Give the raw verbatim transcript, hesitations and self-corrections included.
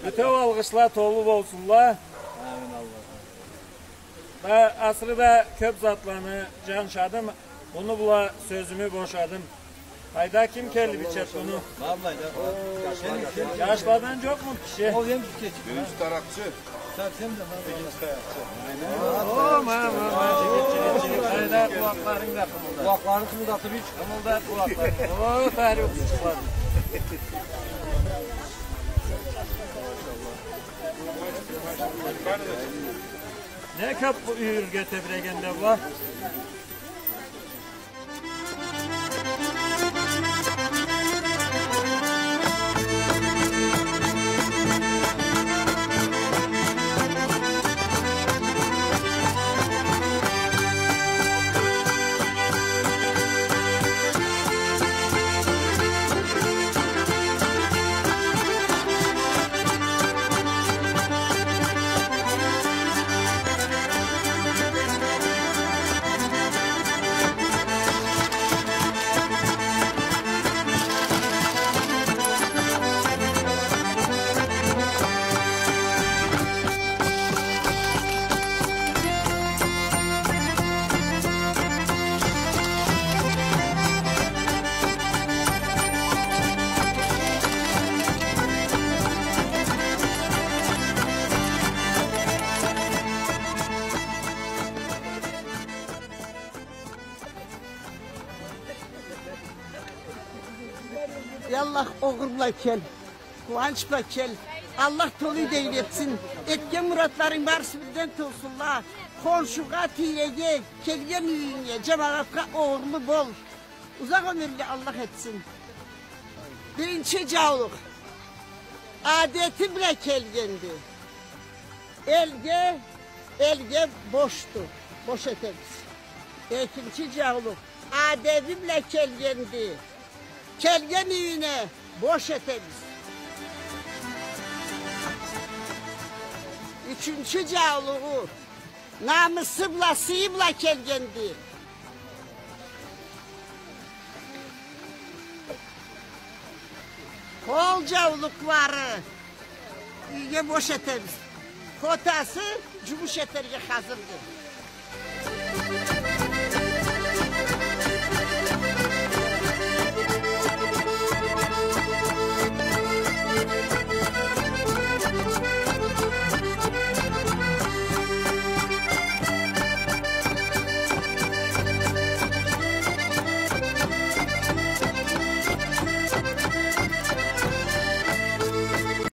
Бютеу алгъышла толу болсунла. Амин, Аллах. Да, асыры да кёп затланы джаншадым. Муну бла сёзюмю бошадым. Къайда, ким келиб ичеди муну? Валлахи да. Джашладан джокъму киши? Ол эм кичи. Биринчи таракъчы. Совсем да, валлахи. Экинчи таракъчы. О, ма, ма, ма, джигит, джигит, джигит. Къайда, къулакъларынг да къымылдат. Къулакъларын къымылдатыб ич. Къымылдат къулакъларынгы. О, Фарюк, чыкъладым. Не кёп бу юйюрге тебрегенде бу? Я Аллах, огъур бла кел, къууанч бла кел. Аллах толу юйдегили этсин. Этген муратларынг барысы бирден толсунла. Хоншугъа, тийреге, келген юйюнге, джамагъатха огъурлу бол. Узакъ ёмюрлю Аллах этсин. Биринчи джаулукъ. Адети бла келгенди. Элге, элге бошду. Бош этебиз. Экинчи джаулукъ. Адеби бла келгенди. Келген юйюне бош этебиз. Ючюнчю джаулугъу. Намысы бла, сыйы бла келгенди. Ол джаулукълары юйге бош этебиз. Хотасы джумуш этерге хазырды.